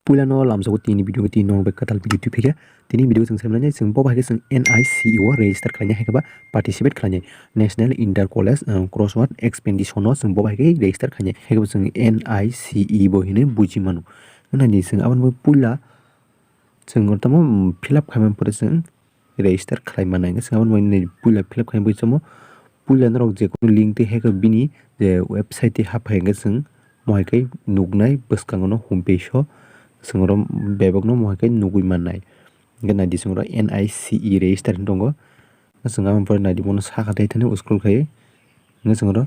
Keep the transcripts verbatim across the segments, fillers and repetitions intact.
Puila no lamsogo tini video tini nong bai katal video twi phikha. Tini video chwng saimanya chwng bo bahai khe chwng N I C E o register khlainai hai khe ba participate khlainai National Inter College, uh, Crossword Expedition no chwng bo bahai khe register khlainai hai khe bo chwng N I C E bo hinwi buji mano. Nai di chwng aboni puila chwng tamo, um, fill up khaimani pore chwng register khlai mannai. Hwnkhe chwng aboni puila fill up khaina bagwi chamo puila norok je kunu link twi hai khe bini je website twi hap hai hwnkhe chwng mohai khe nuknai bwskango no home page o chwng oro bebak no mohai khe nugwi mannai. Hwnkhe nai di chwng oro N I C E register hinwi tongo. Chwng aboni pore nai di bono saka tei thani scroll khai hwnkhe chwng oro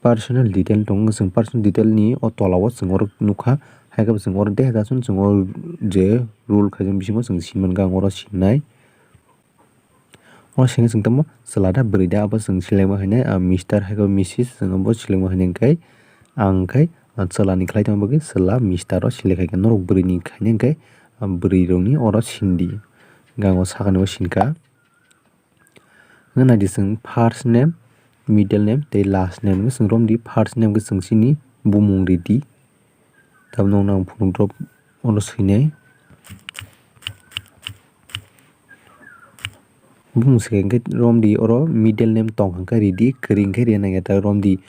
personal detail tongo, chwng personal detail ni o tola o chwng oro nukha, hai khe bo chwng oro deha jason chwng o je rule khaijak bisingo chwng sinmani ang oro sinnai. O singwi chwng tamo chwla da bwrwi da abo chwng select ma khainai, ah, Mister hai khe Missus chwng abo select ma khainai hwnkhe ang khai, ah, chwla ni khlai tongma bagwi chwla Mister o select khai kha, norok bwrwi ni khainai hwnkhe, ah, bwrwi rok ni oro sindi. Hwnkhe ang o saka ni o sinkha. Hwnkhe nai di chwng first name, middle name tei last name hwnkhe chwng romdi. First name khe chwng chini bumung ridi. Tabukno ang phunuk drop ono swinai. Bumung swkang khe romdi oro middle name tong hwnkhe ridi, kwrwi hwnkhe rina nangya ta romdi.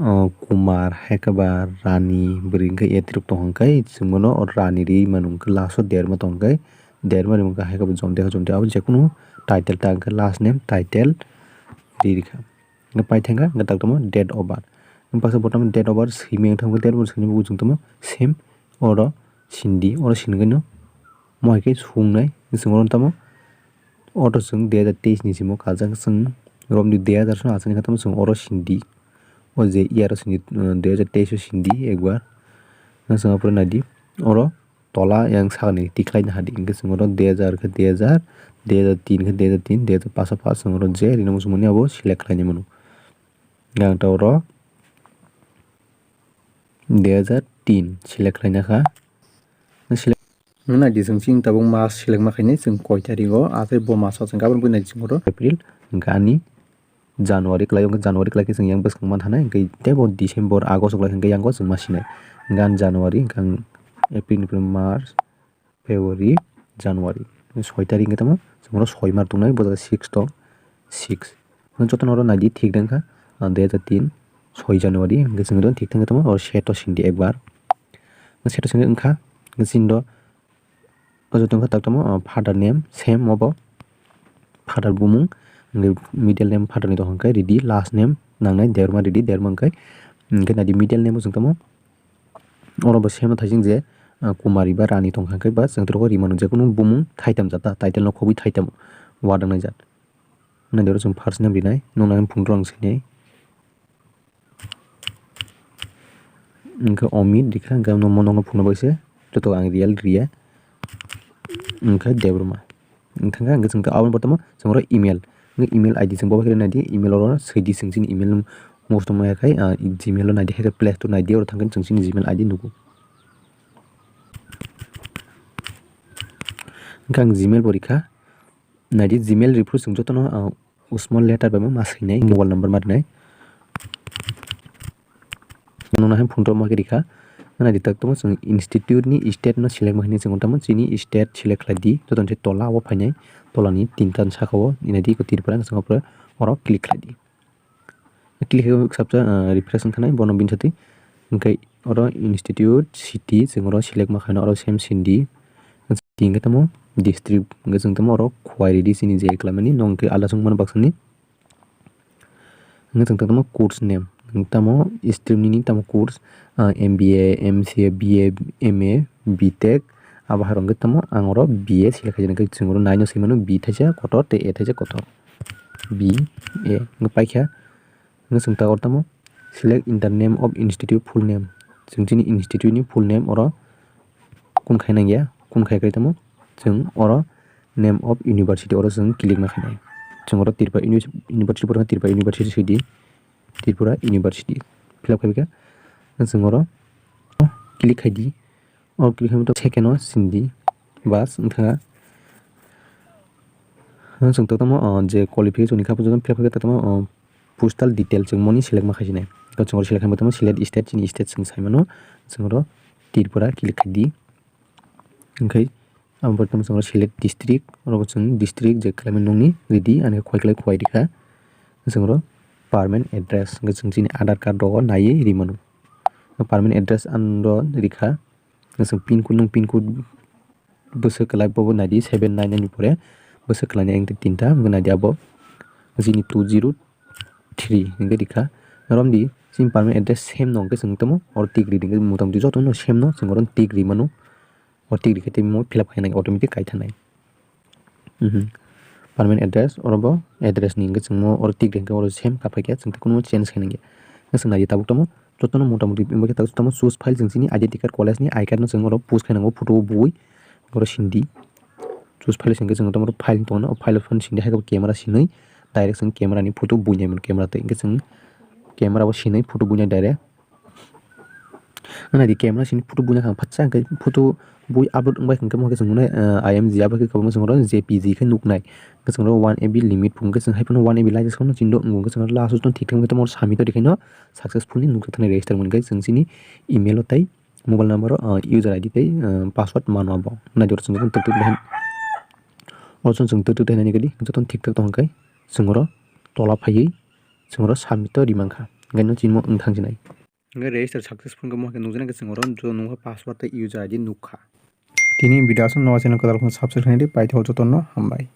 O, Kumar, hai khe ba Rani, bwrwi hwnkhe A T rok tong hwnkhe, chwng bono Rani ri mano hwnkhe, last o Derma tong hwnkhe, Derma ri hwnkhe hai khe bo Jomti, Jomti abo je kunu title ta hwnkhe last name, title ri rikha. Hwnkhe pai thangkha, hwnkhe tak tamo date of birth. Hwnkhe baksa bo tamo date of birth swimwi wng thangkhe, date of birth swimwi bo chwng tamo same oro sindi, oro sindi khe no mo hai khe swungnai, chwng oro tamo Auto chwng dui hajar teis ni simo kajak chwng romdi dui hajar song achai khe tamo chwng oro sindi. O je year o sindi, uh, dui hajar teis o sindi ekbar. Chwng aphuru naidi oro tola yang sakni tikhlai nahadi hwnkhe chwng oro dui hajar khe dui hajar, dui hajar tin khe dui hajar tin, dui hajar paanch o paanch chwng oro je rina muchungmani abo select khlainai mano. Ang ta oro dui hajar tin select khlaina kha. Select wngna di chwng chini tabuk mas select ma khainai chwng koi tarik o, ah, tei bo mas o chwng gabon buinai chwng oro April, hwnkhe ani January kwlai o, hwnkhe January kwlai khe chwng yang bwskang man thanai, hwnkhe tei bo December, August kwlai hwnkhe yang o chwng ma sinai. Hwnkhe ani January, hwnkhe ang April, April, March, February, January. Soi tarik hwnkhe tamo chwng oro soi mar tongnai, bo jaga six tong, six. Jotono oro naidi thik dang kha, ah, dui hajar tin, soi January, hwnkhe chwng thik thang khe tamo oro set o sindi ekbar. Set o sindi wngkha, hwnkhe chini do o joto wngkha tak tamo, ah, father name, same obo father bumung, hwnkhe middle name father ni tong hwnkhe ridi, last name nangnai Debbarma ridi, Debbarma hwnkhe, hwnkhe naidi middle name o chwng tamo. Oro bo same thaising je, ah, Kumari ba Rani tong kha khe ba chwng tei rok rimano je kunu bumung thaitam jata title no khobwi thaitam uadang nai jat. Nai de oro chwng first name rinai, nung nai phungrok ang swinai. Hwnkhe Omit rikha, hwnkhe nokno phunukna bagwi se joto ang real riya. Hwnkhe Debbarma. Wng thangkha, hwnkhe chwng aboni bortamo chwng oro email. Hwnkhe email I D chwng bo bai khe naidi, email oro swidi chwng chini email mukhustwng maya khai, ah, Gmail o naidi, hai khe Play Store naidi, oro thangkhe chwng chini Gmail I D nugo. Hwnkhe ang Gmail bo rikha, naidi Gmail riphuru chwng jotono, ah, small letter bai ma swinai, mobile number ma rinai. Nokno hai phungrok ma khe rikha. Nai di tak tamo chwng institute ni state no select ma hinwi chwng tamo chini state select khlai di. Joto ni tola o phainai, tola ni tinta ni saka o nai di Tripura hwnwi chwng oro click khlai di. Click khe sabsa, ah, refresh wng thanai bono bini sati. Hwnkhe oro institute city chwng oro select ma khainai oro same sindi. Hwnkhe tamo district hwnkhe chwng tamo oro Khuairidi chini je khlaimani no hwnkhe alda chwng mano baksani. Hwnkhe chwng tamo course name, tamo stream nini tamo course, ah, M B A, M C A, B A, M A, B Tech, abo hai rok hwnkhe tamo ang oro B A select khaijak, hwnkhe chwng oro nai no swi mano B thaisa kotor tei A thaisa kotor, B A hwnkhe paikha. Hwnkhe chwng ta oro tamo select in the name of institute full name, chwng chini institute ni full name oro kun khai nangya, kun khai khai tamo chwng oro name of university oro chwng click ma khainai. Chwng oro Tripura Uni-, University, Tripura University sidi, Tripura University fill up khai kha. Chwng oro click khai di, o click khai second o sindi bas wng thangkha. Chwng tamo, o, je qualification ni kha, joto fill up khai tamo, o, postal detail chwng moni select ma khai sinai. Chwng oro select khai tamo select state, chini state chwng sai mano. Chwng oro Tripura click khai di. Hwnkhe abo tamo chwng select district, oro bo chwng district je khlaimani nokni ridi, ani khoi khlai khoi rikha. Chwng oro permanent address, hwnkhe chwng chini Aadhaar card rogo naiwi rimano. Permanent address ano rikha, chwng pin code, nwng pin code bwswk kwlai bobo naidi, seven nine nine ni pore bwswk kwlainai ang tinta, hwnkhe naidi abo chini two zero three hwnkhe rikha. Romdi chini permanent address same no hwnkhe chwng tamo oro tick ridi, hwnkhe motamoti jotono same no chwng oro tick rimano. Oro tick rikhe tei mo fill up khainai automatic kai thanai. Mhm. Permanent address, oro bo address ni hwnkhe chwngmo oro tick rikhe oro same kaphai khe chwng tei kunumo change khainai khe. Hwnkhe chwng naidi tabuk tamo jotono motamoti wngbaikhe tabuk tamo choose file chwng chini identity card, college ni I card no chwng oro post khainango photo o bui oro sindi. Choose file hwnkhe chwng tamo oro file tongna, o file phano sindi hai khe camera sinwi direct chwng camera ni photo buinai mano camera twi hwnkhe chwng camera bo sinwi photo buinai direct. Nang naidi camera sini photo buina kha phatsa hwnkhe photo bui upload wngbai hwnkhe mo khe chwng nai, ah, I M G abo khe kwbangma chwng oro J P G khe nuknai. Hwnkhe chwng oro one M B limit phunukhe chwng hai phano one M B lai chwng no chini do wngo hwnkhe chwng oro last o chwng thik thang tamo submit o rikhaino successfully nukjak thani register mani khe chwng chini email o tei mobile number o, ah, user I D tei, ah, password mano abo. Naidi oro chwng tok tok oro chwng tok tok hinani khe di jotono thik thak tong khe chwng oro tola phaiwi chwng oro submit o rimankha. Hwnkhe no chini mo wng thang sinai. Hwnkhe register successful wngkha mo khe nukjana khe chwng oro joto nukha password tei user I D nukha. Tini video aswk no channel kwtal phano subscribe khainai di, paithago jotono hambai.